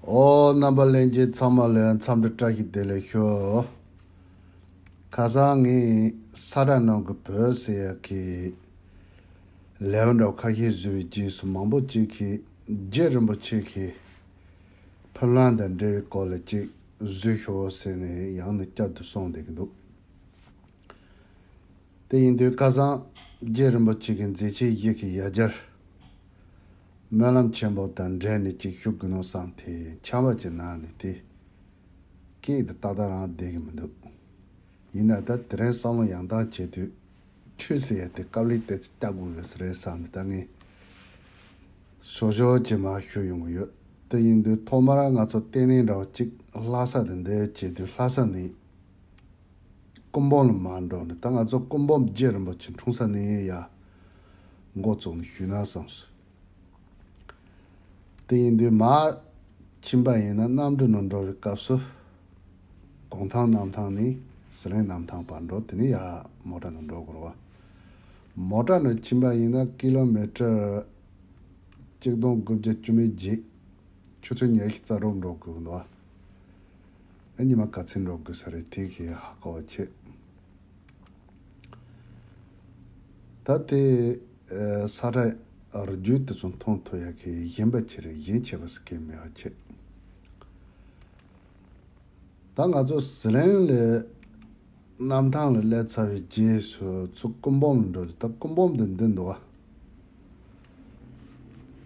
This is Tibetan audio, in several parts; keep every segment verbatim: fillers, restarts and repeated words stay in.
ཨོ། རྣམ་པ་ལྷན་རྒྱས་ཚང་མ་ལ་འཚམས་འདྲི་བཀྲ་ཤིས་བདེ་ལེགས་ཞུ། ཁ་སང་ངས་ས་བཀྲ་ནང་གི་བོད་ཟེར་ཡག་གི་ལེའུ་འདྲ་བོ་ཁ་ཤས་བཟོས་པའི་རྗེས་སུ། མང་པོ་ཅིག་གིས་རྗེ་རིན་པོ་ཆེ་གི་ཕེབས་ལམ་དང་འབྲེལ་བའི་སྐོར་ལ་ཅིག་བཟོས་ཤོག་ཟེར་ནས་ཡང་ནས་བསྐྱར་དུ་གསུངས་བསྡད་ཀྱི་འདུག་དེ་ཡིན་དུས་ཁ་སང་རྗེ་རིན་པོ་ཆེ་གི་མཛད་རྗེས་བཞི་གི་ཡ་གྱལ་སྨོན་ལམ་ཆེན་པོ་དང་འབྲེལ་ནས་ཅིག་ཞུ་དགོས་ནོ་བསམ་སྟེ་ཆར་པ་ཅིག་ནང་ནས་དེ་སྐད་དེ་ཏག་ཏག་རང་བསྡད་ཀྱི་མི་འདུག་ཡིན་ན་ད་དེ་རིང་བསམ་བློ་ཡང་དག་བྱས་དུས་ཆོས་ཟེར་ཡ་དེ་དཀའ་ལས་ཏོག་ཙམ་རྒྱག་དགོས་ཡོད་ས་རེད་བསམ་ནས་ད་ངས་ཞོ་ཞོ་ཅིག་མར་ཞུ་ཡོང་གི་ཡོད། དེ་ཡིན་དུས་ཐོག་མར་ང་ཚོ་ལྟེ་གནས་འདྲ་བོ་ཅིག་ལྷ་ས་དེ་འདིར་བྱས་དུས་ལྷ་ས་ནས། སྐུ་འབུམ་ལ་མར་འགྲོ་ནས་ད་ང་ཚོ་སྐུ་འབུམ་རྗེ་རིན་པོ་ཆེ་འཁྲུངས་ས་ནས་ཡར་འགོ་བཙུགས་ནས་ཞུས་ན་བསམས་སོང་། དེ་ཡིན་དུས་མར་ཕྱིན་པ་ཡིན་ན་གནམ་གྲུ་ནང་འགྲོ་བའི་སྐབས་སུ་གུང་ཐང་གནམ་ཐང་ནས་ཟི་ལིང་གནམ་ཐང་བར་འགྲོ། དེ་ནས་ཡར་མོ་ཊ་ནང་འགྲོ་དགོས་རེད་བ། མོ་ཊ་ནང་ཕྱིན་པ་ཡིན་ན་ཀི་ལོ་མི་ཊར་གཅིག་སྟོང་དགུ་བརྒྱ་བཅུ་མེད་བརྒྱད། ཆུ་ཚོད་ཉི་ཤུ་རྩ་དྲུག་འགྲོ་དགོས་འདུག་ཨ། ཉི་མ་ག་ཚོད་འགྲོ་དགོས་ས་རེད་དེ་གི་ཧ་གོ་བ་བྱེད། ད་དེ་ས་ཁྲ་རུ་རྒྱུད་དེ་ཚོ་མཐོང་ཐུབ་ཡག་གི་གཞན་པ་ཅི་རེད། གཞན་ཆེ་བ་ཟེར་མཁན་མེད་པ་བྱེད། ད་ང་ཚོ་ཟི་ལིང་ལ་གནམ་ཐང་ལ་སླེབས་ཚར་བའི་རྗེས་སུ་ཚུར་སྐུ་འབུམ་ལ་འགྲོ་དུས་ད་སྐུ་འབུམ་དེ་འདི་འདུག་བ།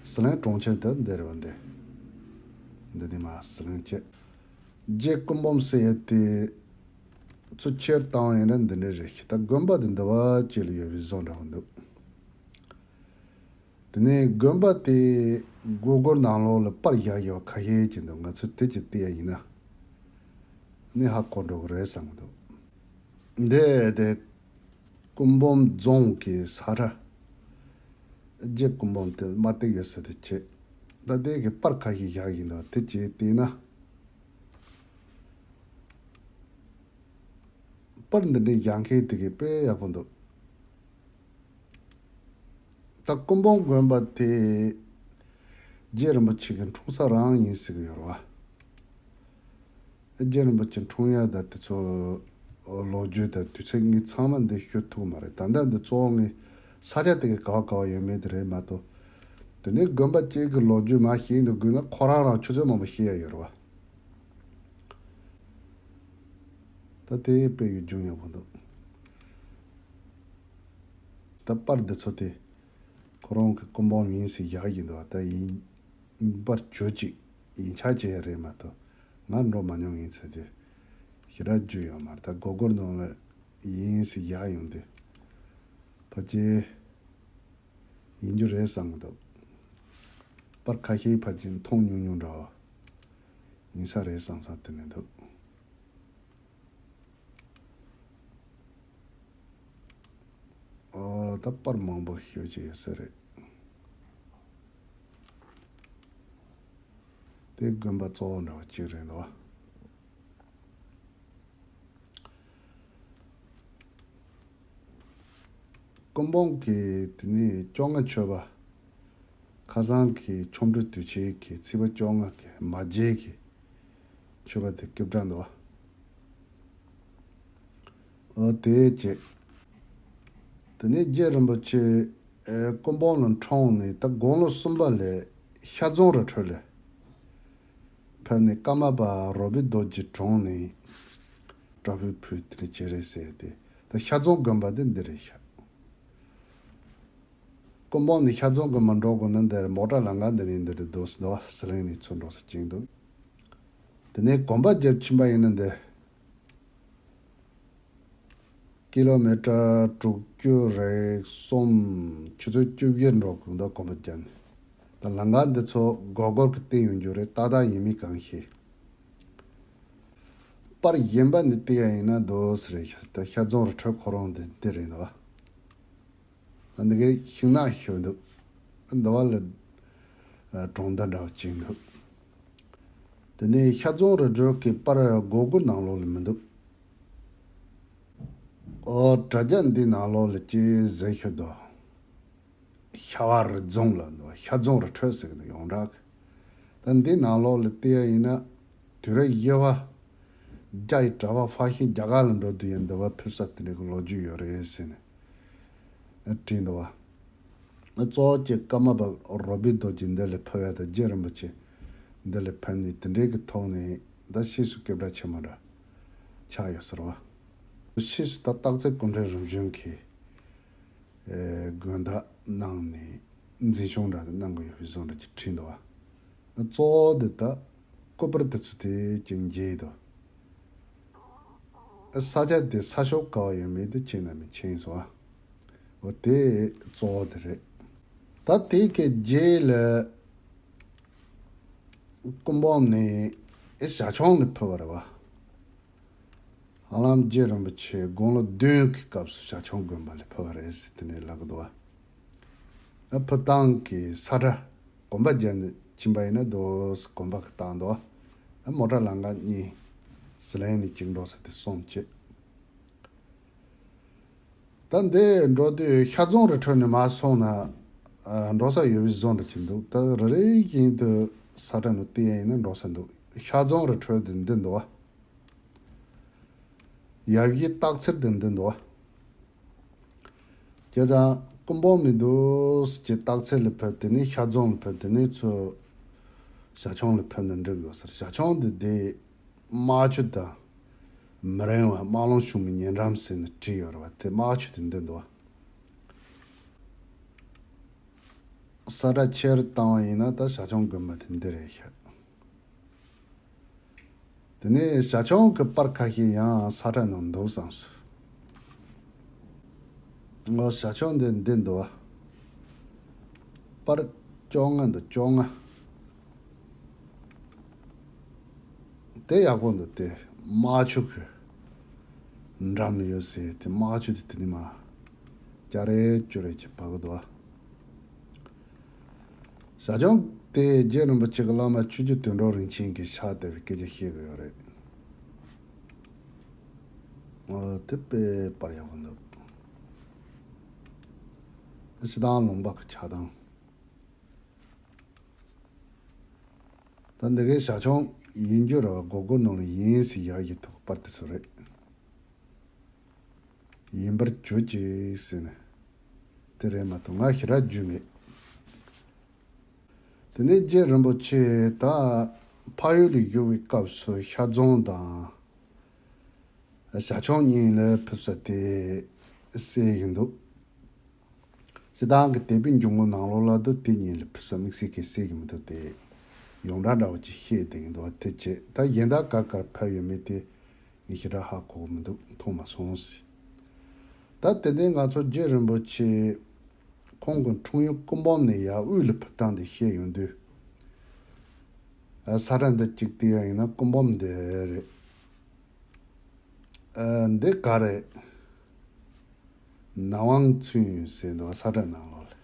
ཟི་ལིང་གྲོང་ཁྱེར་དེ་འདི་རེད་བ། འདི་འདི་ནི་མ་ཟི་ལིང་བྱེད། རྗེ་སྐུ་འབུམ་ཟེར་ཡ་དེ་ཚུར་ཕྱིར་བཏང་བ་ཡིན་ན་འདི་འདྲ་རེད་ཤག་ད་དགོན་པ་དེ་འདི་བ་ཅིག་ལ་ཡོད་པའི་བཟོ་འདྲ་བོ་འདུག་དེ་ནས་དགོན་པ་དེ་སྒོ་སྒོར་ནང་ལོགས་ལ་པར་བཞག་བཞག་པ་ཁ་ཤས་ཅིག་འདུག་ང་ཚོས་དེ་ཅིག་བལྟས་ཡ་ཡིན་ན་ནི་ཧ་གོ་འགྲོ་གི་རེད་བསམ་གི་འདུག་འདི་དེ་སྐུ་འབུམ་རྫོང་གི་ས་ཁྲ། རྗེ་སྐུ་འབུམ་དེ་མ་བཏེགས་ཡོད་ས་དེ་བྱེད། ད་དེ་གི་པར་ཁ་ཤས་བཞག་བཞག་འདུག་དེ་ཅིག་བལྟས་ན། པར་འདི་འདྲའི་བཞག་མཁན་དེ་གི་དཔེ་ཡག་པོ་འདུག་ད་སྐུ་འབུམ་དགོན་པ་དེ་རྗེ་རིན་པོ་ཆེ་གི་འཁྲུངས་ས་རང་ཡིན་ཟེར་གི་ཡོད་རེད་བ། རྗེ་རིན་པོ་ཆེ་འཁྲུངས་ཡ་ད་དེ་ཚོ་ལོ་རྒྱུས་དང་དུས་ཚོད་ངས་ཚང་མ་འདི་ཤོད་ཐུབ་མ་རེད། ད་ལྟ་འདི་གཙོ་བོ་ངས་ས་ཆ་དེ་གི་ག་བ་ག་བ་ཡོད་མེད་དེ་རེད་མ་གཏོགས། དེ་ནས་དགོན་པ་གཅིག་གི་ལོ་རྒྱུས་མར་ཤེས་འདུག་དགོས་ན་ཁོ་རང་རང་ཆུ་ཚོད་མང་པོ་ཤེས་ཡ་ཡོད་རེད་བ། ད་དེ་དཔེ་ཡུལ་ལྗོངས་ཡག་པོ་འདུག་ད་པར་འདི་ཚོ་དེ་ཁོ་རང་གི་སྐུ་འབུམ་ཡིན་ཟེར་བཞག་བཞག་འདུག་ད་ཡིན་པར་བྱོས་ཅིག་ཡིན་ཆ་བྱས་རེད་མ་གཏོགས་ང་འགྲོ་མ་མྱོང་། ཡིན་ཚེ་དེ་ཞེ་དྲག་རྒྱུས་ཡོད་མ་རེད། ད་སྒོར་སྒོར་ནང་ལ་ཡིན་ཟེར་བཞག་ཡོང་དུས་ཕལ་ཆེར་ཡིན་རྒྱུ་རེད་བསམ་གི་འདུག་པར་ཁ་ཤས་ཕལ་ཆེར་མཐོང་མྱོང་མྱོང་འདྲ་བ་ཡིན་ས་རེད་བསམ་ས་དེ་ནས་འདུག་ཨོ། ད་པར་མང་པོ་ཤོད་ཀྱི་ཡོད་ས་རེད། དེ་དགོན་པ་གཙོ་བོ་འདྲ་བ་གཅིག་རེད་འདུག་སྐུ་འབུམ་གྱི་དེ་ནས་བཅོ་ལྔ་མཆོད་པ། ཁ་སང་གི་ཆོ་འཕྲུལ་དུས་ཆེན་གྱི་ཚེས་པ་བཅོ་ལྔ་གི་མ་མཇལ་གྱི་མཆོད་པ་དེ་སྐྱིད་པྲ་འདུག་བ། ཨོ་དེ་བྱས། དེ་ནས་རྗེ་རིན་པོ་ཆེ་ཨེ་སྐུ་འབུམ་ལ་འཁྲུངས་ནས་ད་དགུང་ལོ་གསུམ་པ་ལ་ཤར་རྫོང་རི་ཁྲོད་ལ་ཕེབས་ནས་ཀརྨ་པ་རོ་སྦིས་རྡོ་རྗེ་དྲུང་ནས་བཀྲ་ཤིས་ཕུལ་དེ་ནས་བྱས་རེད་ཟེར་ཏེ། ད་ཤར་རྫོང་དགོན་པ་དེ་འདི་རེད་ཤག་སྐུ་འབུམ་ནས་ཤར་རྫོང་དགོན་པ་འགྲོ་དགོས་ན་འདིར་མོ་ཊ་ལམ་ཁ་འདི་ནས་འདི་རུ་འདུག་སེ་འདུག་ཟི་ལིང་ནས་ཚུར་འགྲོ་ས་ཅིག་འདུག་དེ་ནས་གོམ་པ་བརྒྱབ་ཕྱིན་པ་ཡིན་ན་འདི་ཀི་ལོ་མི་ཊར་དྲུག་ཅུ་རེ་གསུམ། ཆུ་ཚོད་བཅུ་བཞི་འགྲོ་དགོས་འདུག་གོམ་པ་བརྒྱབ་ནས། ད་ལམ་ཁ་འདི་ཚོ་སྒོར་སྒོར་གྱི་སྟེང་ཡོང་རྒྱུ་རེད། ཏག་ཏག་ཡིན་མིན་གང་ཤེས། པར་གཞན་པ་འདི་བལྟས་ཡ་ཡིན་ན་འདུག་སེ་རེད་ཤག་ད་ཤར་རྫོང་རི་ཁྲོད་ཁོ་རང་འདི་འདི་རེད་འདུག་བ། འདི་གའི་ཤིང་ནགས་ཤོད་འདུག་འདི་བ་ལ་གྲོང་རྡལ་འདྲ་བ་ཅིག་འདུག་དེ་ནས་ཤར་རྫོང་རི་ཁྲོད་ཀྱི་པར་སྒོར་སྒོར་ནང་ལོགས་ལ་མི་འདུག་ཨོ། དྲ་རྒྱ་འདི་ནང་ལོགས་ལ་ཅིག་གཟིགས་ཤོག་དོ། ཤ་བ་རི་རྫོང་ལ་འདུག་ཤར་རྫོང་རི་ཁྲོད་ཟེར་གི་འདུག་ཡོངས་གྲགས། ད་ ད་འདི་ནང་ལོགས་ལ་བལྟས་ཡ་ཡིན་ན། དུས་རབས་བཞི་པ་རྒྱ་ཡི་གྲྭ་པ་ཧྥ་ཤན་རྒྱ་གར་ལ་འགྲོ་དུས་ཡང་འདི་པར་ཕེབས་ས་དེ་འདྲའི་གི་ལོ་རྒྱུས་ཡོད་རེད་ཟེར་ནས་བྲིས་འདུག་བ། གཙོ་བོ་གཅིག་ཀརྨ་པ་རོ་བི་རྡོ་རྗེ་འདི་ལ་ཕེབས་ཡ་དང་རྗེ་རིན་པོ་ཆེ་འདི་ལ་ཕེབས་ནས་དེ་འདྲའི་གི་ཐོག་ནས་ད་ཕྱིས་སུ་སྐད་གྲགས་ཆེན་པོ་འདྲ་ཆགས་ཡོད་ཟེར་བ། ཕྱིས་སུ་ད་སྟག་འཚེར་སྐུ་ཕྲེང་རིམ་བྱོན་གྱིས་ཨེ་དགོན་བདག་གནང་ནས་འཛིན་སྐྱོང་འདྲ་གནང་གི་ཡོད་པའི་བཟོ་འདྲ་ཅིག་བྲིས་འདུག་བ། གཙོ་བོ་འདི་ད་སྐུ་པར་དེ་ཚོ་དེ་ཅིག་མཇལ་འདུག་ས་ཆ་དེ་ས་ཕྱོགས་ག་བ་ཡོད་མེད་དེ་ཁྱེད་རྣམས་མཁྱེན་སོང་ཨ། འོ་དེ་གཙོ་བོ་དེ་རེད། ད་དེ་གི་རྗེས་ལ་སྐུ་འབུམ་ནས་ཨེ་ཞལ་ཆུང་ལ་ཕེབས་པ་རེད་བ། ཧ་ལམ་རྗེ་རིན་པོ་ཆེ་དགུང་ལོ་བདུན་གྱི་སྐབས་སུ་ཞལ་ཆུང་དགོན་པ་ལ་ཕེབས་པ་རེད་ཟེར་དེ་ནས་ལབ་ཀྱི་འདུག་བ། ཨ་ཕེབས་སྟངས་ཀྱི་ས་ཁྲ་གོམ་པ་བརྒྱབ་ནས་ཕྱིན་པ་ཡིན་ན་རྡོ་སི་གོམ་པ་གི་སྟངས་འདུག་བ། ཨ་མོ་ཊ་ལམ་ཁ་གཉིས་ཟི་ལིང་ནས་གཅིག་འགྲོ་ས་དེ་གསུམ་བྱས། ད་འདི་འགྲོ་དུས་ཤར་རྫོང་རི་ཁྲོད་ནས་མར་སོང་ན་ཨ་འགྲོ་ས་ཡོད་པའི་བཟོ་འདྲ་ཅིག་འདུག་ད་རེ་རེ་བཞིན་དུ་ས་ཁྲ་ནང་བལྟས་ཡ་ཡིན་ན་འགྲོ་ས་འདུག་ཤར་རྫོང་རི་ཁྲོད་དེ་འདི་འདུག་བ། ཡབ་གཞིས་སྟག་འཚེར་དེ་འདི་འདུག་བ། བྱས་ཙང་སྐུ་འབུམ་མི་འདུག་ཟེར་གྱི་སྟག་འཚེར་ལ་ཕེབས། དེ་ནས་ཤར་རྫོང་ལ་ཕེབས། དེ་ནས་ཚུར་ཞལ་ཆུང་ལ་ཕེབས་ནས་འགྲིག་ཡོད་ཟེར། ཞལ་ཆུང་དེ་དེ་རྨ་ཆུ་དང་མི་རིང་བ་རྨ་ཀླུང་ཤུལ་མའི་ཉེ་འགྲམ་ཟེར་ནས་བྲིས་ཡོད་རེད་བ། དེ་རྨ་ཆུ་དེ་འདི་འདུག་བ། ས་ཁྲ་ཆེར་བཏང་བ་ཡིན་ན་ད་ཞལ་ཆུང་དགོན་པ་དེ་འདི་རེད་ཤག་དེ་ནས་ཞལ་ཆུང་གི་པར་ཁ་ཤས་ཡང་ས་ཁྲ་ནང་འདུག་བསམ་སོང་། ངོ་ཞལ་ཆུང་འདི་འདི་འདུག་བ། པར་བཅོ་ལྔ་འདུག་བཅོ་ལྔ། དེ་ཡག་པོ་འདུག་དེ་རྨ་ཆུ་གི་འགྲམ་ཡོད་ཟེར། དེ་རྨ་ཆུ་དེ་དེ་ནི་མ་སྐྱ་རེ་ཅོ་རེ་ཅིག་བབས་ཀྱི་འདུག་བ། ཞལ་ཆུང་དེ་རྗེ་རིན་པོ་ཆེ་གི་བླ་མ་ཆོས་རྗེ་དོན་གྲུབ་རིན་ཆེན་གྱིས་ཕྱག་བཏབ་པའི་སྐད་ཆ་བཤད་ཀྱི་ཡོད་རེད། ཨོ་དེ་དཔེ་པར་ཡག་པོ་འདུག་སྤྱིར་བཏང་ལུང་པ་གི་ཆགས་སྟངས། ད་འདི་གའི་ཞལ་ཆུང་ཡིན་རྒྱུ་རེད་བ། སྒོར་སྒོར་ནང་ལ་ཡིན་ཟེར་ཡག་གི་ཐོག་པར་དེ་ཚོ་རེད། ཡིན་པར་གྱུར་ཅིག་ཟེར་ནས་དེ་རེད་མ་གཏོགས་ང་ཞེ་དྲག་རྒྱུས་མེད། དེ་ནས་རྗེ་རིན་པོ་ཆེ་ད་འཕགས་ཡུལ་ལ་བཞུགས་པའི་སྐབས་སུ་ཤར་རྫོང་དང་ཞལ་ཆུང་གཉིས་ལ་ཕེབས་ས་དེ་གསལ་གྱི་འདུག་སྤྱིར་བཏང་གི་དད་པའི་འཇུག་ངོགས་ནང་ལོགས་ལ་དུ་དེ་གཉིས་ལ་ཕེབས་ས་དམིགས་བསལ་གྱི་གསལ་གྱི་མི་འདུག་དེ་ཡོངས་གྲགས་འདྲ་བོ་ཅིག་བཤད་བསྡད་ཀྱི་འདུག་དེ་བྱས་ད་གཞན་དག་ག་གར་ཕེབས་ཡོད་མེད་དེ་ངས་ཞེ་དྲག་ཧ་གོ་གི་མི་འདུག་མཐོང་མ་སོང་ཟེར། ད་དེ་ནས་ང་ཚོ་རྗེ་རིན་པོ་ཆེ་ཁོང་གི་འཁྲུངས་ཡུལ་སྐུ་འབུམ་ནས་ཡར་དབུས་ལ་ཕེབས་སྟངས་དེ་བཤད་ཡོང་དུས། ཨ་ས་ཁྲ་འདི་གཅིག་བལྟས་ཡ་ཡིན་ན་སྐུ་འབུམ་འདི་རེད། ཨ་འདི་ག་རེད། ནང་དབང་ཚུན་ཟེར་འདུག་ས་ཁྲ་ནང་ལོགས་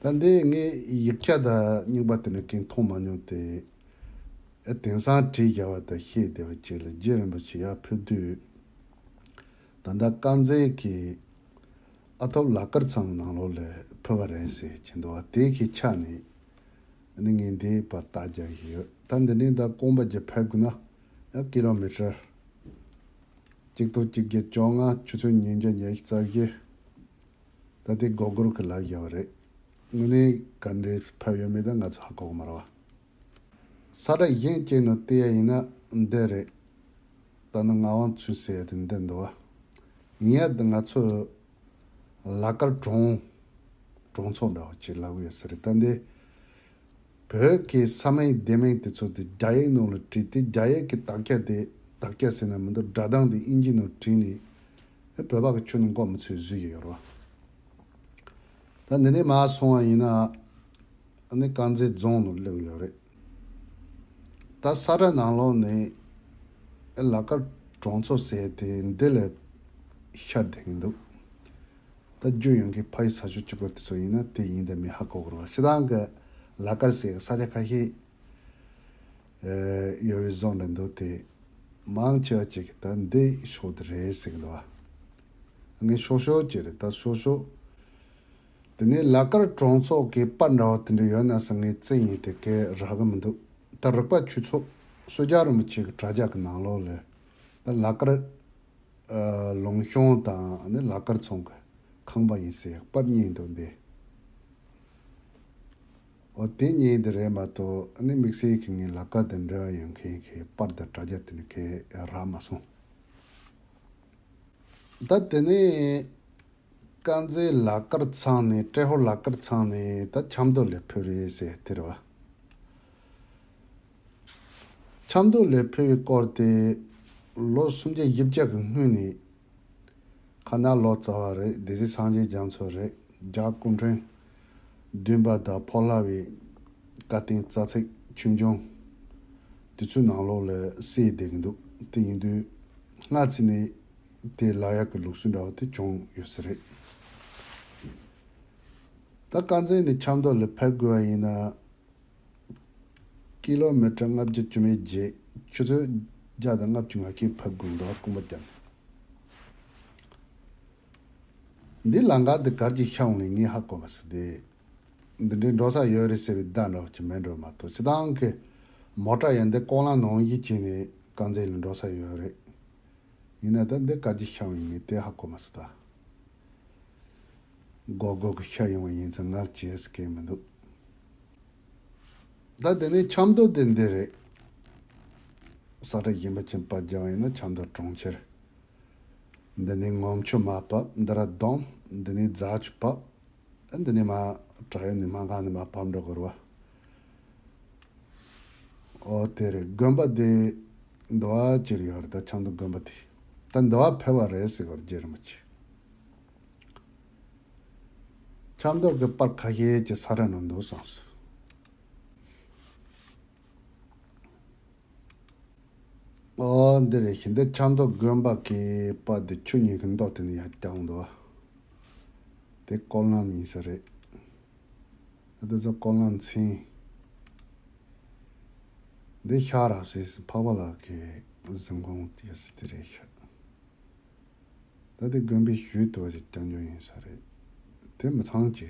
ལ། ད་འདི་ངས་ཡིག་ཆ་དང་རྙིང་པ་དེ་འདྲ་གང་མཐོང་མ་མྱོང་སྟེ། ཨ་དེང་སང་བྲིས་བཞག་པ་དང་བཤད་བསྡད་པ་བཅས་ལ་རྗེ་རིན་པོ་ཆེ་ཡར་ཕེབས་དུས། ད་ལྟ་དཀར་མཛེས་ཀྱི་ཨ་ཐོབ་ལ་དཀར་ཚང་ནང་ལོགས་ལ་ཕེབས་པ་རེད་ཟེར་གྱི་འདུག་བ། དེ་གི་ཆ་ནས་ཨ་ནི་ངས་འདིའི་བར་རྟགས་རྒྱག་གི་ཡོད། ད་འདི་ནས་ད་ཀོང་པ་བརྒྱུད་ཕེབས་དགོས་ན་ཡང་ཀི་ལོ་མི་ཊར་གཅིག་སྟོང་གཅིག་བརྒྱ་བཅོ་ལྔ། ཆུ་ཚོད་ཉིས་བརྒྱ་ཉི་ཤུ་རྩ་བཞི། ད་དེ་སྒོར་སྒོར་གྱི་ལག་བཞག་པ་རེད། དངོས་གནས་ག་འདྲའི་ཕེབས་ཡོད་མེད་ད་ང་ཚོ་ཧ་གོ་གི་མ་རེད་བ། ས་ཁྲ་གཞན་གཅིག་ནང་བལྟས་ཡ་ཡིན་ན་འདི་རེད། ད་ནི་ངག་དབང་ཚུན་ཟེར་ཡ་དེ་འདི་འདུག་བ། ཡིན་ཡ་འདི་ང་ཚོ་ལ་དཀར་གྲོང་གྲོང་ཚོ་འདྲ་བོ་ཅིག་ལབ་ཡོད་ས་རེད། ད་འདི་བོད་ཀྱི་ས་མིང་སྡེ་མིང་དེ་ཚོ་དེ་རྒྱ་ཡིག་ནང་ལ་བྲིས་ཏེ་རྒྱ་ཡིག་གི་དག་ཆ་དེ་དག་ཆ་ཟེར་ན་མི་འདུག་སྒྲ་གདངས་དེ་ཨིན་ཇི་ནང་བྲིས་ནས་ཨེ་བོད་པ་གི་ཁྱོན་ནས་མགོ་མི་ཚོས་བཟོས་ཡོད་རེད་བ། ད་འདི་ནས་མར་སོང་བ་ཡིན་ན་ཨ་ནི་དཀར་མཛེས་རྫོང་ནང་སླེབས་ཡོད་རེད། ད་ས་ཁྲ་ནང་ལོགས་ནས་ཨེ་ལ་དཀར་གྲོང་ཚོ་ཟེར་དེ་འདི་ལ་ཤར་བསྡད་ཀྱི་འདུག་ད་རྒྱུ་ཡོང་མཁན་ཕ་ཡུལ་ས་ཕྱོགས་གཅིག་པ་དེ་ཚོ་ཡིན་ན་དེ་ཡིན་དང་མིན་ཧ་གོ་གི་རེད་བ། སྤྱིར་བཏང་གི་ལ་དཀར་ཟེར་གི་ས་ཆ་ཁ་ཤས་ཨེ་ཡོད་པའི་བཟོ་འདྲ་འདུག་དེ་མང་ཆེ་བ་ཅིག་གིས་ད་འདི་ཕྱོགས་དེ་རེད་ཟེར་གི་འདུག་བ། ངས་ཤོག་ཤོག་ཅིག་རེད། ད་ཤོག་ཤོག་ དེ་ནས་ལ་དཀར་གྲོང་ཚོ་གི་པར་འདྲ་བ་དེ་འདྲ་ཡོད་ན་ཟེར། ངས་བཙལ་ཡིན། དེ་གས་རག་གི་མི་འདུག་ད་རིག་པ་ཆོས་མཚོ་གསོལ་ཇ་རིན་པོ་ཆེ་གི་དྲ་རྒྱ་གི་ནང་ལོགས་ལ་ད་ལ་དཀར་ཨ་ལུང་གཤོང་དང་ནི་ལ་དཀར་ཚང་གི་ཁང་པ་ཡིན་ཟེར་པར་རྙེད་འདུག་འདི། འོ་དེ་རྙེད་འདི་རེད་མ་གཏོགས་ནི་དམིགས་བསལ་གྱི་ངའི་ལ་དཀར་དང་འབྲེལ་བ་ཡོད་མཁན་གྱི་པར་དང་དྲ་རྒྱ་དེ་འདྲ་གས་རག་མ་སོང་། ད་དེ་ནས་དཀར་མཛེས་ལ་དཀར་ཚང་ནས། ཏྲེ་ཧོར་ལ་དཀར་ཚང་ནས་ད་ཆབ་མདོ་ལ་ཕེབས་རེད་ཟེར་དེ་རེད་བ། ཆབ་མདོ་ལ་ཕེབས་པའི་སྐོར་དེ་ལོ་སུམ་བརྒྱ་བཞི་བརྒྱ་གི་སྔོན་ནས། ཁ་ན་ལོ་ཙཱ་བ་རེད། སྡེ་སྲིད་སངས་རྒྱས་རྒྱ་མཚོ་རེད། རྒྱལ་བ་སྐུ་ཕྲེང་བདུན་པ་དང་ཕོ་ལྷ་བའི་བཀའ་བསྟན་རྩ་ཚིག་ཆོས་འབྱུང་དེ་ཚོའི་ནང་ལོགས་ལ་གསལ་བསྡད་ཀྱི་འདུག་དེ་ཡིན་དུས་སྔ་ཚེ་ནས་དེ་ལབ་ཡག་གི་ལུགས་སྲོལ་འདྲ་བོ་དེ་བྱུང་ཡོད་ས་རེད། ད་དཀར་མཛེས་ནས་ཆབ་མདོ་ལ་ཕེབས་དགོས་པ་ཡིན་ན། ཀི་ལོ་མི་ཊར་ལྔ་བརྒྱ་བཅུ་མེད་བརྒྱད། ཆུ་ཚོད་བརྒྱ་དང་ལྔ་བཅུ་ང་བརྒྱད་ཕེབས་དགོས་འདུག་རྐང་པ་བརྒྱབ་ནས། འདི་ལམ་ཁ་འདི་གར་གྱིས་ཤར་འོང་ནས་ངས་ཧ་གོ་མ་སོང་སྟེ། འདི་འདྲའི་འགྲོ་ས་ཡོད་རེད་ཟེར་བའི་བརྡ་འདྲ་བོ་ཅིག་མེད་འགྲོ་མ་གཏོགས། སྤྱིར་བཏང་གི་མོ་ཊ་ཡང་འདི་ཀོ་ལམ་ནང་བཞིན་བྱས་ནས་དཀར་མཛེས་ལ་འགྲོ་ས་ཡོད་རེད། ཡིན་ན་ད་འདི་གར་གྱིས་ཤར་འོང་ནས་དེ་ཧ་གོ་མ་སོང་ད། སྒོར་སྒོར་གྱིས་ཤར་ཡོང་བ་ཡིན་ཙང་ང་བྱེད་ས་གང་མི་འདུག་ད་དེ་ནས་ཆབ་མདོ་དེ་འདི་རེད། ས་ཁྲ་གཞན་པ་ཅན་པར་རྒྱག་པ་ཡིན་ན་ཆབ་མདོ་གྲོང་ཁྱེར། འདི་ནས་ངོམ་ཆུ་མར་བབས། འདི་ར་སྡོམ། འདི་ནས་རྫ་ཆུ་བབས། འདི་ནས་མར་བྲག་གཡབ་ནས་མར་སྒང་ནས་མར་བབས་འགྲོ་དགོས་རེད་བ། ཨོ་དེ་རེད། དགོན་པ་དེ་འདི་བ་ཅིག་ཡོད་རེད། ད་ཆབ་མདོ་དགོན་པ་དེ་ད་འདི་བ་ཕེབས་པ་རེད་ཟེར་བ་རེད། རྗེ་རིན་པོ་ཆེ། ཆབ་མདོ་གི་པར་ཁ་ཤས་ཀྱི་ས་ར་ནང་འདུག་བསམ་སོང་། ཨོ་འདི་རེད་ཤག་འདི་ཆབ་མདོ་དགོན་པ་གི་པར་འདི་ཆུ་གཉིས་ཀྱི་མདོག་དེ་ནས་ཡར་བརྐྱངས་འདུག་དེ་སྐོར་ལམ་ཡིན་ས་རེད། འདི་ཚོ་སྐོར་ལམ་ཚན། འདི་ཤར་ར་སེ་སི་འཕགས་པ་ལགས་ཀྱི་གཟིམ་ཁང་དེ་སི་དེ་རེད་ཤག་ད་དེ་དགོན་པའི་ཞོལ་དུ་བ་ཞིག་བསྐྱངས་རྒྱུ་ཡིན་ས་རེད། དེ་མི་ཚང་ཅིག་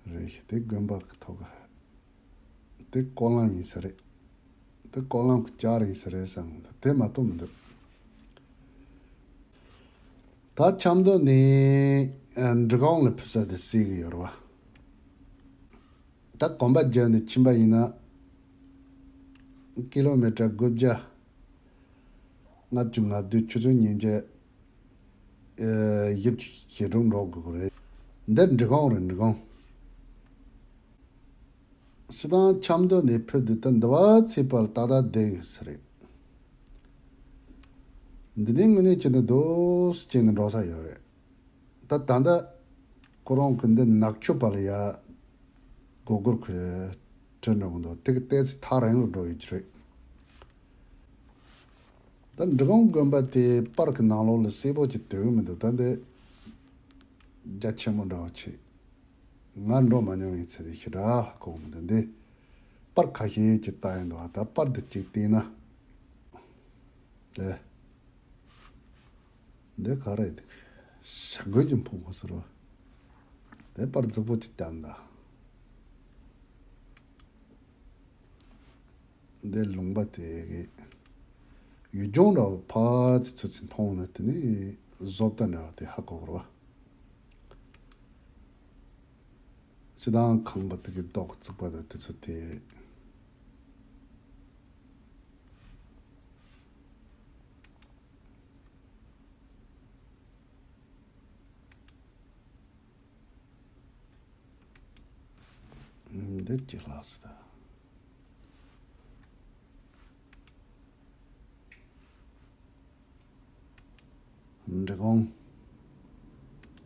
རེད་ཤག་དེ་དགོན་པ་གི་ཐོག་ག་དེ་སྐོར་ལམ་ཡིན་ས་རེད། དེ་སྐོར་ལམ་གྱི་བསྐྱར་ཡིན་ས་རེད་བསམ་གི་འདུག་དེ་མ་གཏོགས་མི་འདུག་ད་ཆབ་མདོ་ནས་ཨ་འབྲི་གུང་ལ་ཕེབས་ས་དེ་གསལ་གི་ཡོད་རེད་བ། ད་གོམ་པ་བརྒྱབ་ནས་ཕྱིན་པ་ཡིན་ན། ཀི་ལོ་མི་ཊར་དགུ་བརྒྱ་ལྔ་བཅུ་ང་བདུན། ཆུ་ཚོད་ཉིས་བརྒྱ་ཨེ་བཞི་བཅུ་ཞེ་དྲུག་འགྲོ་དགོས་ཀྱི་རེད། འདིར་འབྲི་གུང་རེད། འབྲི་གུང་། སྤྱིར་བཏང་ཆབ་མདོ་ནས་ཕེབས་དུས་ད་འདི་བ་ཚེས་པར་ཏག་ཏག་བསྡད་ཡོད་ས་རེད། འདི་ནས་དངོས་གནས་བྱས་ན་རྡོ་སུ་བྱས་ནས་འགྲོ་ས་ཡོད་རེད། ད་ད་ལྟ་ཁོ་རང་གི་འདི་ནག་ཆུ་བར་ལ་ཡ་སྒོར་སྒོར་ཁུ་ཁྲིད་འགྲོ་གི་འདུག་དེ་གི་ཏོག་ཙམ་ཐག་རིང་རུ་འགྲོ་ཡོད་ཀྱི་རེད། ད་འབྲི་གུང་དགོན་པ་དེ་པར་གི་ནང་ལོགས་ལ་གསལ་པོ་ཅིག་སྟོན་གི་མི་འདུག་ད་འདི་རྒྱ་ཆེན་པོ་འདྲ་བོ་ཆེ། ང་འགྲོ་མ་མྱོང་བའི་ཚེ་དེ་ཞེ་དྲག་ཧ་གོ་གི་མི་འདུག་འདི་པར་ཁ་ཤས་ཅིག་ལྟ་ཡིན་འདུག་ད་པར་འདི་གཅིག་བལྟས་ན། དེ། འདི་ག་རེ་འདུག་བྱ་རྒོད་ཀྱི་ཕུང་པོ་ཟེར་བ། དེ་པར་རྫིག་པོ་ཅིག་བརྒྱབ་འདུག་འདི་ལུང་པ་དེ་གི་ཡུལ་ལྗོངས་འདྲ་བོ་ཕར་ཚུར་ཚུར་མཐོང་ན་དེ་ནི་བཟོ་ལྟ་འདྲ་བ་དེ་ཧ་གོ་གི་རེད་བ། སྤྱིར་བཏང་ཁང་པ་དེ་གི་རྡོ་བརྩིགས་པ་དང་དེ་ཚོ་དེ། འདི་གཅིག་ལྷག་སོང་ད། འབྲི་གུང་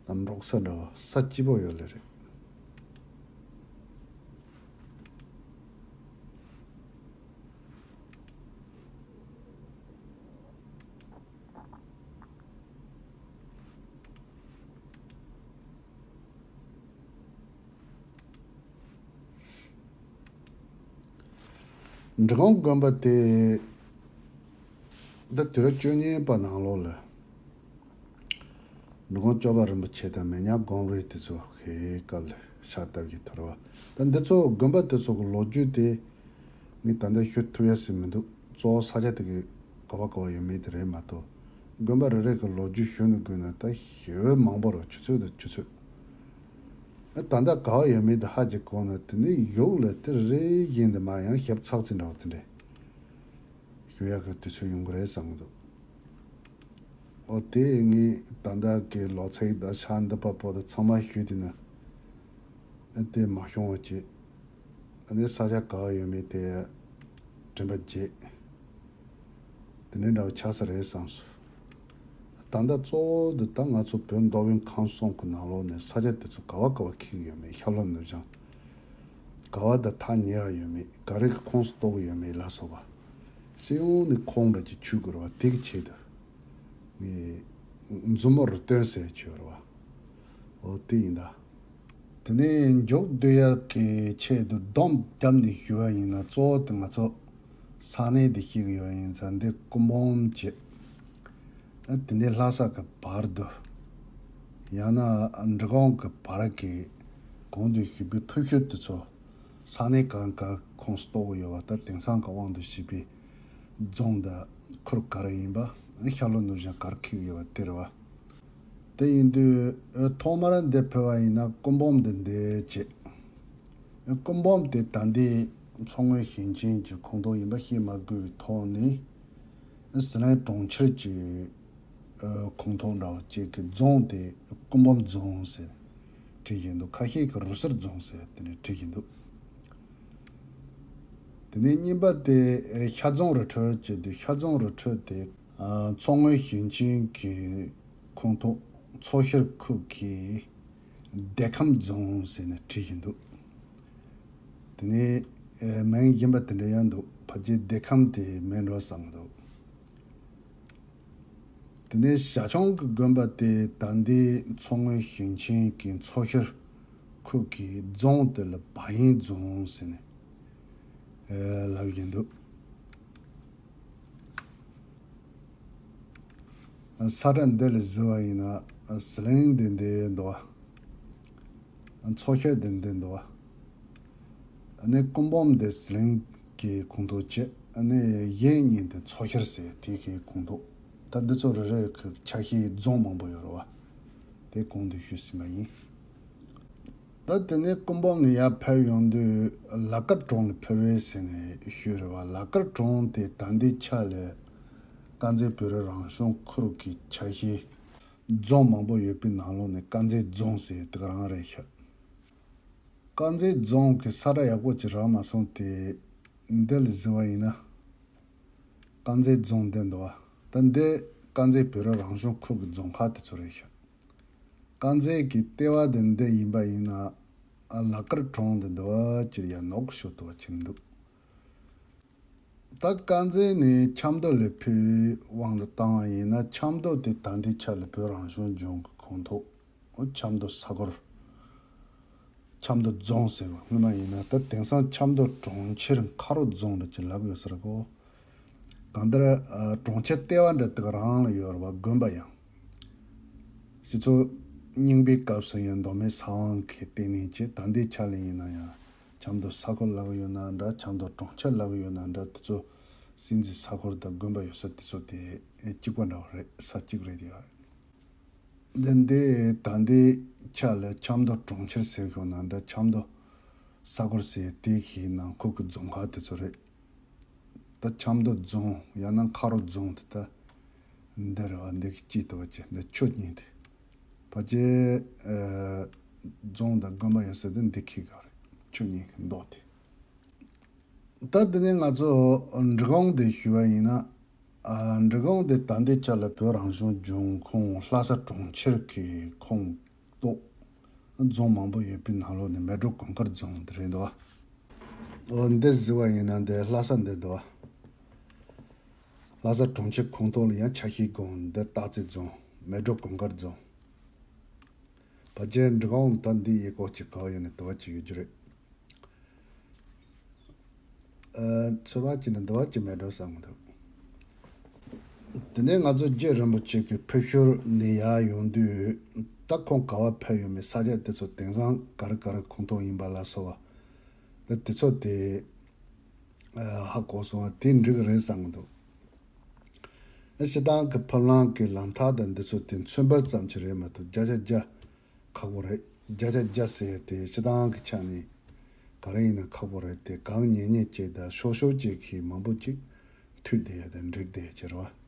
དང་འབྲོག་ས་འདྲ་བོ་ས་སྐྱིད་པོ་ཡོད་ལེ་རེད། འབྲི་གུང་དགོན་པ་དེ་ད་དུས་རབས་བཅུ་གཉིས་པ་ནང་ལོགས་ལ་ འབྲི་གུང་སྐྱོབ་པ་རིན་པོ་ཆེ་དང་མེ་ཉག་སྒང་རུའི་དེ་ཚོ་ཧེ་ག་ལ་ཤ་སྟག་གི་ཐོར་བ། ད་འདི་ཚོ་དགོན་པ་དེ་ཚོ་གི་ལོ་རྒྱུས་དེ་ངས་ད་ལྟ་ཤོད་ཐུབ་ཡ་ཟིན་མི་འདུག་གཙོ་བོ་ས་ཆ་དེ་གི་ག་བ་ག་བ་ཡོད་མེད་དེ་རེད་མ་གཏོགས། དགོན་པ་རེ་རེ་གི་ལོ་རྒྱུས་ཤོད་ནི་དགོས་ན་ད་ཞེ་པོ་མང་པོ་རེད། ཆུ་ཚོད་དང་ཆུ་ཚོད། ད་ལྟ་ག་བ་ཡོད་མེད་དེ་ཧ་ཅིག་གོ་ན་དེ་ནས་ཡོག་ལ་དེ་རེ་བཞིན་དུ་མ་ཡང་ཞབས་ཚགས་ཚིག་འདྲ་བ་དེ་འདྲས་ཞུ་ཡག་གི་དུས་ཚོད་ཡོང་གི་རེད་བསམ་གི་འདུག་འོ་དེ་ངས་ད་ལྟ་གི་ལོ་ཚིགས་དང་ཤར་འདི་པ་པོ་དང་ཚང་མ་ཞུས་དུས་ན་དེ་མ་ཤོང་བ་བྱེད། ཨ་ནི་ས་ཆ་ག་བ་ཡོད་མེད་དེ་དྲན་པ་བརྗེད། དེ་འདྲའི་འདྲ་བ་ཆགས་ས་རེད་བསམ་སོང་། ད་ལྟ་གཙོ་བོ་འདི་ད་ང་ཚོ་བོད་མདོ་དབུས་ཁམས་གསུམ་གྱི་ནང་ལོགས་ནས་ས་ཆ་དེ་ཚོ་ག་བ་ག་བ་འཁེལ་གྱི་ཡོད་མེད། ཤར་ལྷོ་ནུབ་བྱང་ག་བ་དང་ཐག་ཉེ་བ་ཡོད་མེད། ག་རེ་གི་ཁོངས་སུ་གཏོགས་ཀྱི་ཡོད་མེད་ལ་སོགས་པ་སྤྱི་ཡོངས་ནས་ཁུངས་འདྲ་ཅིག་ཆུད་དགོས་རེད་བ། དེ་གི་ཆེད་དུ་ངས་མཛུབ་མོ་རུ་སྟོན་ཟེར་བྱས་ཡོད་རེད་བ། འོ་དེ་ཡིན་ད། དེ་ནས་མཇུག་བསྡུ་ཡག་གི་ཆེད་དུ་སྡོམ་བརྒྱབ་ནས་ཞུ་བ་ཡིན་ན། གཙོ་བོ་དེ་ང་ཚོ་ས་གནས་དེ་ཤེས་ཀྱི་ཡོད་ཡིན་ཙང་འདི་སྐུ་འབུམ་བྱས། ཨ་དེ་ནས་ལྷ་ས་གི་བར་དུ། ཡང་ན་འབྲི་གུང་གི་བར་གྱི་གོང་དུ་ཞུས་པའི་ཕུ་ཤུར་དེ་ཚོ་ས་གནས་གང་ག་ཁོངས་སུ་གཏོགས་ཀྱི་ཡོད་པ། ད་དེང་སང་གི་དབང་དུ་བྱས་པའི་རྫོང་དང་ཁུལ་ག་རེ་ཡིན་པ། ཤར་ལྷོ་ནུབ་བྱང་ག་རེ་འཁེལ་གྱི་ཡོད་པ་དེ་རེད་བ། དེ་ཡིན་དུས་ཐོག་མར་འདིར་ཕེབས་པ་ཡིན་ན་སྐུ་འབུམ་འདི་འདིར་བྱེད། སྐུ་འབུམ་དེ་ད་ལྟའི་མཚོ་སྔོན་ཞིང་ཆེན་གྱི་ཁོངས་གཏོགས་ཡིན་པ་ཤེས་མ་དགོས་པའི་ཐོག་ནས་ཟི་ལིང་གྲོང་ཁྱེར་གྱི་ཁོངས་གཏོགས་འདྲ་བ་ཅིག་གི་རྫོང་དེ་སྐུ་འབུམ་རྫོང་ཟེར་བྲིས་བཞིན་འདུག་ཁ་ཤས་ཀྱིས་རུ་སེར་རྫོང་ཟེར་དེ་ནས་བྲིས་བཞིན་འདུག་དེ་ནས་གཉིས་པ་དེ་ཤར་རྫོང་རི་ཁྲོད་བྱས་དུས། ཤར་རྫོང་རི་ཁྲོད་དེ་མཚོ་སྔོན་ཞིང་ཆེན་གྱི་ཁོངས་གཏོགས་མཚོ་ཤར་ཁུལ་གྱི་བདེ་ཁམས་རྫོང་ཟེར་ནས་བྲིས་བཞིན་འདུག་དེ་ནས་མིང་གཞན་པ་དེ་འདྲ་ཡང་འདུག་ཕལ་ཆེར་བདེ་ཁམས་དེ་མིན་འགྲོ་བསམ་གྱི་འདུག་དེ་ནས་ཞྭ་ཆུང་གི་དགོན་པ་དེ་ད་ལྟའི་མཚོ་སྔོན་ཞིང་ཆེན་གྱི་མཚོ་ཤར་ཁུལ་གྱི་རྫོང་དེ་ལ་བ་ཡན་རྫོང་ཟེར་ནས་ལབ་བཞིན་འདུག་ས་ཁྲ་འདི་ལ་གཟིགས་པ་ཡིན་ན་ཟི་ལིང་འདི་འདི་འདུག་བ། མཚོ་ཤར་འདི་འདི་འདུག་བ། ཨ་ནི་སྐུ་འབུམ་འདི་ཟི་ལིང་གི་ཁོངས་གཏོགས་བྱེད། ཨ་ནི་གཞན་གཉིས་འདི་མཚོ་ཤར་ཟེར་དེ་གི་ཁོངས་གཏོགས། ད་འདི་ཚོ་རེ་རེ་གི་ཆ་ཤས་རྫོང་མང་པོ་ཡོད་རེད་བ། དེ་གོང་དུ་ཞུས་ཟིན་པ་ཡིན། ད་དེ་ནས་སྐུ་འབུམ་ནས་ཡར་ཕེབས་ཡོང་དུས་ལ་དཀར་གྲོང་ལ་ཕེབས་རེད་ཟེར་ནས་ཞུས་རེད་བ། ལ་དཀར་གྲོང་དེ་ད་ལྟའི་ཆ་ལ་དཀར་མཛེས་བོད་རིགས་རང་སྐྱོང་ཁུལ་གྱི་ཆ་ཤས་རྫོང་མང་པོ་ཡོད་པའི་ནང་ལོགས་ནས་དཀར་མཛེས་རྫོང་ཟེར་དེ་ག་རང་རེད་ཤག་དཀར་མཛེས་རྫོང་གི་ས་ཁྲ་ཡག་པོ་ཅིག་རག་མ་སོང་སྟེ། འདི་ལ་གཟིགས་པ་ཡིན་ན། དཀར་མཛེས་རྫོང་འདི་འདུག་བ། ད་འདི་དཀར་མཛེས་བོད་རིགས་རང་སྐྱོང་ཁུལ་གྱི་རྫོང་ཁག་དེ་ཚོ་རེད་ཤག་དཀར་མཛེས་ཀྱི་ལྟེ་བ་དེ་འདི་ཡིན་པ་ཡིན་ན། ཨ་ལ་དཀར་གྲོང་དེ་འདི་བ་ཅིར་ཡར་ནོག་ཤོར་དུ་བ་ཕྱིན་འདུག་ད་དཀར་མཛེས་ནས་ཆབ་མདོ་ལ་ཕེབས་པའི་དབང་དུ་བཏང་བ་ཡིན་ན། ཆབ་མདོ་དེ་ད་ལྟའི་ཆ་ལ་བོད་རང་སྐྱོང་ལྗོངས་ཀྱི་ཁོངས་གཏོགས། ཆབ་མདོ་ས་ཁུལ། ཆབ་མདོ་རྫོང་ཟེར་བ་སྔོན་མ་ཡིན་ན། ད་དེང་སང་ཆབ་མདོ་གྲོང་ཁྱེར་མཁར་རོ་རྫོང་འདྲ་ཅིག་ལབ་ཡོད་ས་རེད་གོ། གང་ལྟར་ཨ་གྲོང་ཁྱེར་ལྟེ་བ་འདྲ་དེ་ག་རང་ལ་ཡོད་རེད་བ། དགོན་པ་ཡང་། སྤྱི་ཚོགས་རྙིང་པའི་སྐབས་སུ་ཡང་མདོ་སྨད་ས་དབང་གི་ལྟེ་གནས་བྱས། ད་ལྟའི་ཆ་ལ་ཡིན་ན་ཡང་ཆབ་མདོ་ས་ཁུལ་ལབ་ཡོད་ན་འདྲ། ཆབ་མདོ་གྲོང་ཁྱེར་ལབ་ཡོད་ན་འདྲ། དེ་ཚོ་སྲིད་འཛིན་ས་ཁུལ་དང་དགོན་པ་ཡོད་ས་དེ་ཚོ་དེ་གཅིག་པ་འདྲ་བ་རེད། ས་གཅིག་རེད་དེ་ཡོད་རེད། འདི་འདི་ད་ལྟའི་ཆ་ལ་ཆབ་མདོ་གྲོང་ཁྱེར་ཟེར་ཡོད་ན་འདྲ། ཆབ་མདོ་ས་ཁུལ་ཟེར་དེ་གི་ནང་ཁུལ་གྱི་རྫོང་ཁག་དེ་ཚོ་རེད། ད་ཆབ་མདོ་རྫོང་ཡང་ན་མཁར་རོ་རྫོང་དེ་ད་འདི་རེད་བ། འདི་གི་དཀྱིལ་དུ་བ་ཅིག་འདི་ཆུ་གཉིས་དེ། ཕལ་ཆེར་ཨ་རྫོང་དང་དགོན་པ་ཡོད་ས་དེ་འདི་ཁེག་གི་རེད། ཆུ་གཉིས་ཀྱི་མདོག་དེ། ད་འདི་ནས་ང་ཚོ་འབྲི་གུང་དེ་ཞུས་པ་ཡིན་ན། ཨ་འབྲི་གུང་དེ་ད་ལྟའི་ཆ་ལ་བོད་རང་སྐྱོང་ལྗོངས་ཁོངས་ལྷ་ས་གྲོང་ཁྱེར་གྱི་ཁོངས་གཏོགས་རྫོང་མང་པོ་ཡོད་པའི་ནང་ལོགས་ནས་མལ་གྲོ་གུང་དཀར་རྫོང་དེ་རེད་འདུག་བ། འོ་འདི་གཟིགས་པ་ཡིན་ན་འདི་ལྷ་ས་འདི་འདུག་བ། ལྷ་ས་གྲོང་ཁྱེར་ཁོངས་གཏོགས་ལ་ཡང་ཆ་ཤས་དགོངས། འདི་སྟག་རྩེ་རྫོང་། མལ་གྲོ་གུང་དཀར་རྫོང་། ཕལ་ཆེར་འབྲི་གུང་ལ་ད་འདི་གཡས་སྐོར་གྱི་ག་བ་ཡོད་ནས་དུ་བ་ཅིག་ཡོད་རྒྱུ་རེད། ཨ་ཚོད་དཔག་བྱས་ན་འདི་བ་ཅིག་མལ་གྲོ་བསམ་གྱི་འདུག་དེ་ནས་ང་ཚོ་རྗེ་རིན་པོ་ཆེ་གི་ཕེབས་ཤུལ་ནས་ཡར་ཡོང་དུས། ད་ཁོང་ག་བ་ཕེབས་ཡོད་མེད་ས་ཆ་དེ་ཚོ་དེང་སང་ག་རེ་ག་རེ་ཁོངས་གཏོགས་ཡིན་པ་ལ་སོགས་པ། ད་དེ་ཚོ་དེ་ཧ་གོ་སོང་བ་དེ་འགྲིག་གི་རེད་བསམ་གི་འདུག་སྤྱིར་བཏང་གི་ཕབ་ལེན་གྱི་ལམ་ཐག་དང་འདི་ཚོ་དེ་མཚོན་པར་ཙམ་ཅིག་རེད་མ་གཏོགས་བརྒྱ་ཆ་བརྒྱ་ཁག་པོ་རེད། བརྒྱ་ཆ་བརྒྱ་ཟེར་ཡ་དེ་སྤྱིར་བཏང་གི་ཆ་ནས་ག་རེ་ཡིན་ན་ཁག་པོ་རེད་དེ། གང་ཉན་ཉན་ཅིག་དང་ཤོག་ཤོག་ཅིག་གིས་མང་པོ་ཅིག་མཐུད་བསྡད་ཡ་དང་འགྲིག་བསྡད་ཡ་ཅིག་རེད་བ།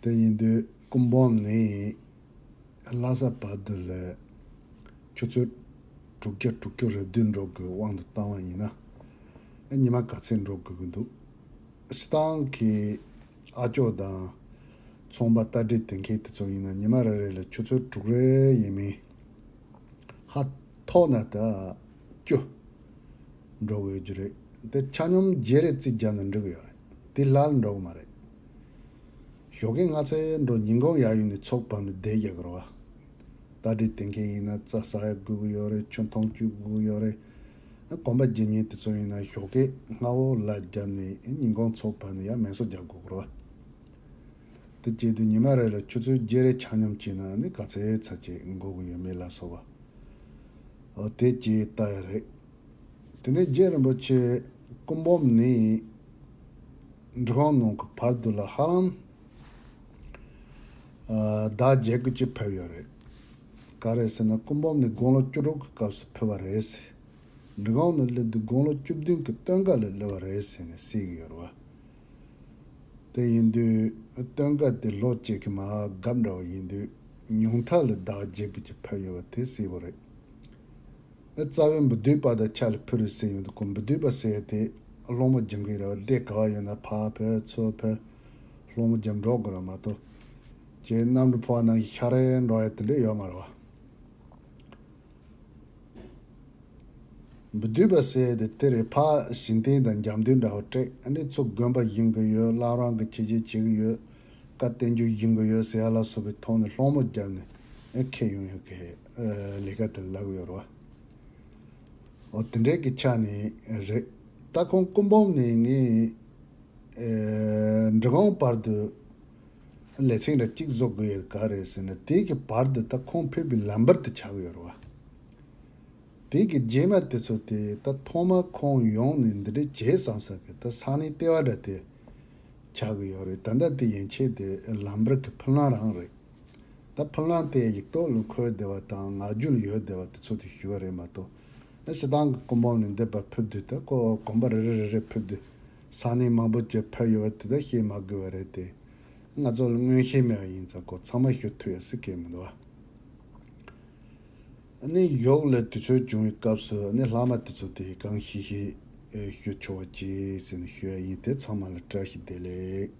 དེ་ཡིན་དུས་སྐུ་འབུམ་ནས་ལྷ་ས་བར་དུ་ལ་ཆུ་ཚོད་དྲུག་བརྒྱ་དྲུག་ཅུ་རེ་བདུན་འགྲོ་དགོས་དབང་དུ་བཏང་བ་ཡིན་ན། ཉི་མ་ག་ཚད་འགྲོ་དགོས་ཀྱི་འདུག་སྤྱིར་བཏང་གི་ཨ་ཅོག་དང་ཚོང་པ་རྟ་དྲེལ་དེ་འཁེལ་དེ་ཚོ་ཡིན་ན་ཉི་མ་རེ་རེ་ལ་ཆུ་ཚོད་དྲུག་རེ་ཡིན་མིན། ཧ་ཐོག་ན་ད་བཅུ་འགྲོ་གི་ཡོད་རྒྱུ་རེད། དེ་ཆ་སྙོམས་བརྗེ་རེས་རྩིས་བརྒྱབ་ན་འགྲིག་གི་ཡོད་རེད། དེ་ལྷག་འགྲོ་གི་མ་རེད། ཞོགས་ཀས་སྔ་ཚལ་འགྲོ་ཉིན་གུང་ཡར་ཡོང་ནས་ཚོགས་བབས་ནས་བསྡད་རྒྱག་གི་རེད་བ། རྟ་དྲེལ་དེ་འཁེལ་ཡིན་ན་རྩྭ་ཟ་ཡ་དགོས་ཀྱི་ཡོད་རེད། ཆུ་འཐུང་བཅུག་དགོས་ཀྱི་ཡོད་རེད། གོམ་པ་རྒྱབ་མཁན་དེ་ཚོ་ཡིན་ན་ཞོགས་ཀས་སྔ་བོ་ལ་བརྒྱབ་ནས་ཉིན་གུང་ཚོགས་བབས་ནས་ཡར་མལ་གསོ་རྒྱག་དགོས་ཀྱི་རེད་བ། དེ་བྱས་དུས་ཉི་མ་རེ་ལ་ཆུ་ཚོད་བརྒྱད་རེ་ཆ་སྙོམས་བྱས་ན་ནི་ག་ཚད་ཚ་ཆེ་འགོར་གྱི་ཡོད་མེད་ལ་སོགས་པ། འོ་དེ་བྱས་ལྟ་ཡ་རེད། དེ་ནས་རྗེ་རིན་པོ་ཆེ་སྐུ་འབུམ་ནས་འབྲི་གུང་ནང་གི་བར་དུ་ལ་ཧ་ལམ་ཟླ་བརྒྱད་དགུ་ཅིག་ཕེབས་ཡོད་རེད། ག་རེ་ཟེར་ན་སྐུ་འབུམ་ནས་དགུང་ལོ་བཅུ་དྲུག་གི་སྐབས་སུ་ཕེབས་པ་རེད་ཟེར། འབྲི་གུང་ནས་སླེབས་དུས་དགུང་ལོ་བཅུ་བདུན་གྱི་སྟོན་ཁ་ལ་སླེབས་པ་རེད་ཟེར་ནས་གསལ་གྱི་ཡོད་རེད་བ། དེ་ཡིན་དུས་སྟོན་ཁ་དེ་ལོ་གཅིག་གི་མར་རྒབ་འདྲ་བ་ཡིན་དུས་ཉུང་མཐའ་ལ་ཟླ་བ་བརྒྱད་དགུ་ཅིག་ཕེབས་ཡོད་པ་དེ་གསལ་པོ་རེད། རྩ་བའི་འབུལ་སྡུད་པ་དང་ཕྱག་ལ་ཕུལ་རེད་ཟེར་ཡོང་དུས་ཁོ་འབུལ་སྡུད་པ་ཟེར་ཡ་དེ་སློང་མོ་སྦྱིན་གྱི་རེད་བ། སྡེ་ག་བ་ཡོད་ན་ཕར་ཕེབས་ཚུར་ཕེབས་སློང་མོ་སྦྱིན་འགྲོ་དགོས་རེད་མ་གཏོགས། ཅེས་གནམ་གྲུ་འཕུར་བ་ནང་བཞིན་ཤར་རེ་འགྲོ་ཡ་དེ་འདྲ་ཡོད་མ་རེད་བ། འབུལ་སྡུད་པ་ཟེར་ཡ་དེ་དེ་རེད། ཕར་བཞེངས་གཏན་དང་འཇམ་འདུན་འདྲ་བོ་སྤྲད། ཨ་ནི་ཚུར་དགོན་པ་བཞེངས་གི་ཡོད། བླ་བྲང་གི་བྱས་རྗེས་བྱེད་ཀྱི་ཡོད། བཀའ་བསྟན་འགྱུར་བཞེངས་གི་ཡོད་ཟེར་ཡ་ལ་སོགས་པའི་ཐོག་ནས་སློང་མོ་བརྒྱབ་ནས་ཨེ་འཁྱེར་ཡོང་ཡག་གི་ལས་ཀ་དེ་ལབ་ཀྱི་ཡོད་རེད་བ། འོ་དེ་འདྲའི་གི་ཆ་ནས་རེད། ད་ཁོང་སྐུ་འབུམ་ནས་ངས་འབྲི་གུང་བར་དུ་ལེ་ཚན་འདྲ་གཅིག་བཟོ་དགོས་ཡོད། ག་རེ་ཟེར་ན་དེ་གི་བར་དུ་ད་ཁོང་ཕེབས་པའི་ལམ་བར་དུ་ཆགས་ཀྱི་ཡོད་རེད་བ། དེ་གི་རྗེས་མ་དེ་ཚོ་དེ་ད་ཐོག་མ་ཁོང་ཡོང་ནས་འདི་འདྲ་བྱས་བསམ་ས་གི་ད་ས་གནས་ལྟེ་བ་འདྲ་དེ་ཆགས་ཀྱི་ཡོད་རེད། ད་ལྟ་དེ་ཡན་ཆད་དེ་ལམ་བར་གི་ཕུབ་ལམ་རང་རེད། ད་ཕུབ་ལམ་དེ་ཡིག་ཐོག་ལ་འཁོད་བསྡད་པ་དང་ངག་རྒྱུན་ལ་ཡོད་བསྡད་པ་དེ་ཚོ་དེ་ཞུ་བ་རེད་མ་གཏོགས། ཨ་སྤྱིར་བཏང་གི་སྐུ་འབུམ་ནས་འདི་བར་ཕུབ་དུས་ད་ཁོ་གོམ་པ་རེ་རེ་རེ་རེ་ཕུབ་དུས་ས་གནས་མང་པོ་ཅིག་ཕེབས་ཡོད་པ་དེ་ད་བཤད་མ་དགོས་པ་རེད་དེ། ང་ཚོ་ལ་མངོན་ཤེས་མེད་པ་ཡིན་ཙང་ཁོ་ཚང་མ་ཞུ་ཐུབ་ཡ་སྲིད་གི་མི་འདུག་བ། ཨ་ནི་ཡོག་ལ་དུས་ཚོད་བྱུང་བའི་སྐབས་སུ་ཨ་ནི་ལྷག་མ་དེ་ཚོ་དེ་གང་ཤེས་ཤེས་ཞུ་ཆོག་པ་ཅིག་ཟེར་ནས་ཞུ་ཡ་ཡིན། དེ་ཚང་མ་ལ་བཀྲ་ཤིས་བདེ་ལེགས།